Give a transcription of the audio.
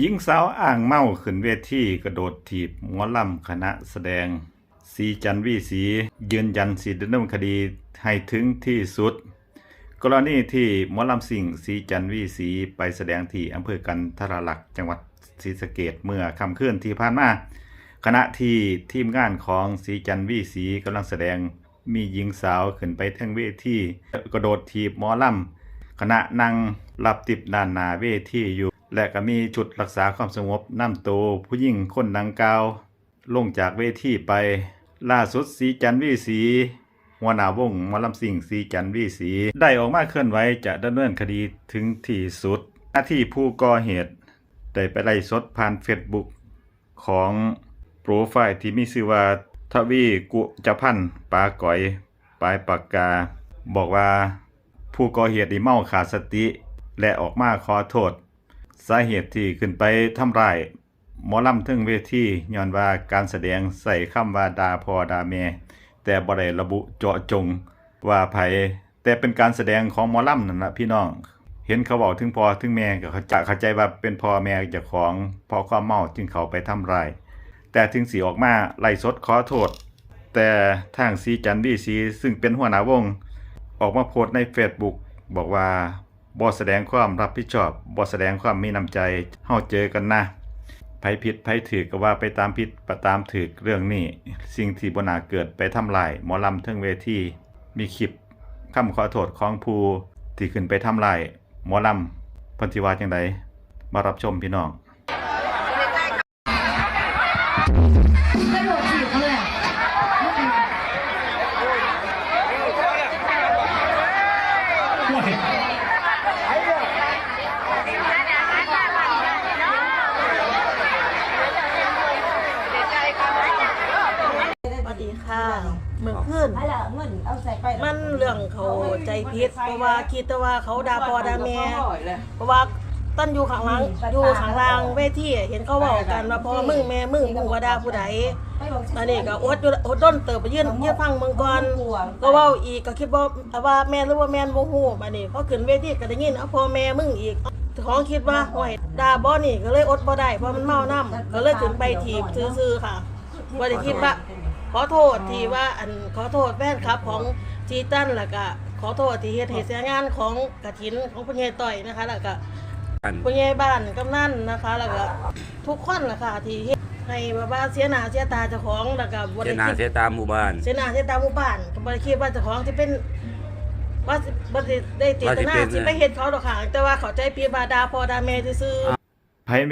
ຍິງສາວອ້າງເມົາຂຶ້ນເວທີກະໂດດຖີບໝໍລຳຄະນະສະແດງສີຈັນວີສີ ຢືນຢັນຊິດຳເນີນຄະດີໃຫ້ເຖິງທີ່ສຸດ. ກໍລະນີທີ່ໝໍລຳຊິງສີຈັນວີສີໄປສະແດງທີ່ອຳເພີກັນທະລາລັກ ຈັງຫວັດສີສະເກດເມື່ອຄ່ຳຄືນທີ່ຜ່ານມາ, ຂະນະທີ່ທີມງານຂອງສີຈັນວີສີກຳລັງສະແດງ ມີຍິງສາວຂຶ້ນໄປເທິງເວທີ ກະໂດດຖີບໝໍລຳ ຂະນະນັ່ງຮັບຕິບດ້ານໜ້າເວທີຢູ່ ແລະກະມີຊຸດຮັກສາຄວາມສະຫງົບນຳໂຕຜູ້ຍິງຄົນດັ່ງກ່າວລົງຈາກເວທີໄປ. ລ່າສຸດ ສີຈັນວີສີ ຫົວໜ້າວົງໝໍລຳຊິງສີຈັນວີສີ ໄດ້ອອກມາເຄື່ອນໄຫວຈະດຳເນີນຄະດີເຖິງທີ່ສຸດ ຂະນະທີ່ຜູ້ກໍ່ເຫດໄດ້ໄປໄລຟ໌ສົດຜ່ານເຟສບຸກ ຂອງໂປຣໄຟລ໌ທີ່ມີຊື່ວ່າ ທະວີກຸຈະພັນ ປາກອຍ ປາຍປາກກາ ບອກວ່າ ຜູ້ກໍ່ເຫດນີ້ເມົາຂາດສະຕິ ແລະ ອອກມາຂໍໂທດ. ສາເຫດທີ່ຂຶ້ນໄປທຳຮ້າຍໝໍລຳເທິງເວທີ ຍ້ອນວ່າການສະແດງໃຊ້ຄຳວ່າດ່າພໍ່ດ່າແມ່ ແຕ່ບໍ່ໄດ້ລະບຸເຈາະຈົງວ່າໃຜ. ແຕ່ເປັນການສະແດງຂອງໝໍລຳນັ້ນລະພີ່ນ້ອງ ເຫັນເຂົາເວົ້າເຖິງພໍ່ເຖິງແມ່ ກໍເຂົ້າໃຈ ເຂົ້າໃຈວ່າເປັນພໍ່ແມ່ເຈົ້າຂອງ ເພາະຄວາມເມົາຈຶ່ງເຂົ້າໄປທຳຮ້າຍ. ແຕ່ເຖິງຊິອອກມາໄລຟ໌ສົດຂໍໂທດ ແຕ່ທາງສີຈັນວີສີ ຊຶ່ງເປັນຫົວໜ້າວົງ ອອກມາໂພສໃນເຟສບຸກ ບອກວ່າບໍ່ສະແດງຄວາມຮັບຜິດຊອບ ບໍ່ສະແດງຄວາມມີນ້ຳໃຈ ເຮົາເຈີກັນນະ ໃຜຜິດໃຜຖືກກໍວ່າໄປຕາມຜິດໄປຕາມຖືກ. ເລື່ອງນີ້ ສິ່ງທີ່ບໍ່ໜ້າເກີດໄປທຳຮ້າຍໝໍລຳເທິງເວທີ. ມີຄລິບຄຳຂໍໂທດຂອງຜູ້ທີ່ຂຶ້ນໄປທຳຮ້າຍໝໍລຳ ເພິ່ນຊິວ່າຈັ່ງໃດ ມາຮັບຊົມພີ່ນ້ອງ. ສະຫວັດດີ ຄ່ະ ເມື່ອຄືນ ມັນເລື່ອງເຂົ້າໃຈຜິດ ເພາະວ່າຄິດແຕ່ວ່າເຂົາດ່າພໍ່ດ່າແມ່ ເພາະວ່າຕອນຢູ່ຂ້າງຫຼັງ ຢູ່ຂ້າງລ່າງເວທີ ເຫັນເຂົາເວົ້າກັນວ່າ ພໍ່ມຶງແມ່ມຶງ ບໍ່ຮູ້ວ່າດ່າຜູ້ໃດ. ອັນນີ້ກໍອົດຢູ່ ອົດດົນເຕີບ ຢືນ ຢືນຟັງເບິ່ງກ່ອນ ກໍເວົ້າອີກ ກໍຄິດບໍ່ ວ່າແມ່ນຫຼືບໍ່ແມ່ນບໍ່ຮູ້. ບາດນີ້ພໍຂຶ້ນເວທີກໍໄດ້ຍິນ ເອົາ ພໍ່ແມ່ມຶງອີກ. ເຈົ້າຂອງຄິດວ່າ ໂອ້ຍ ດ່າບໍ່ນີ້ ກໍເລີຍອົດບໍ່ໄດ້ ເພາະມັນເມົານຳ ກໍເລີຍຂຶ້ນໄປຖີບຊື່ໆ ຄ່ະ. ບໍ່ໄດ້ຄິດວ່າ ຂໍໂທດທີ່ວ່າ ອັນ ຂໍໂທດແຟນຄລັບຂອງຈີຕັນ ແລ້ວກະຂໍໂທດທີ່ເຮັດໃຫ້ເສຍງານຂອງກະຖິນຂອງພໍ່ໃຫຍ່ຕ້ອຍນະຄະ ແລ້ວກະຜູ້ໃຫຍ່ບ້ານ ກຳນັນນະຄະ ແລ້ວກະທຸກຄົນລະຄ່ະ ທີ່ເຮັດໃຫ້ແບບວ່າເສຍໜ້າເສຍຕາເຈົ້າຂອງ ແລ້ວກະບໍ່ໄດ້ຄິດ ເສຍໜ້າເສຍຕາໝູ່ບ້ານ ເສຍໜ້າເສຍຕາໝູ່ບ້ານ ກໍບໍ່ໄດ້ຄິດວ່າເຈົ້າຂອງຊິເປັນ ວ່າຊິ ບໍ່ໄດ້ ໄດ້ເຈດຕະນາ ວ່າຊິເປັນ ຊິໄປເຮັດເຂົາດອກຄ່ະ ແຕ່ວ່າເຂົ້າໃຈຜິດວ່າດ່າພໍ່ດ່າແມ່ຊື່ໆ. ໃຜມີ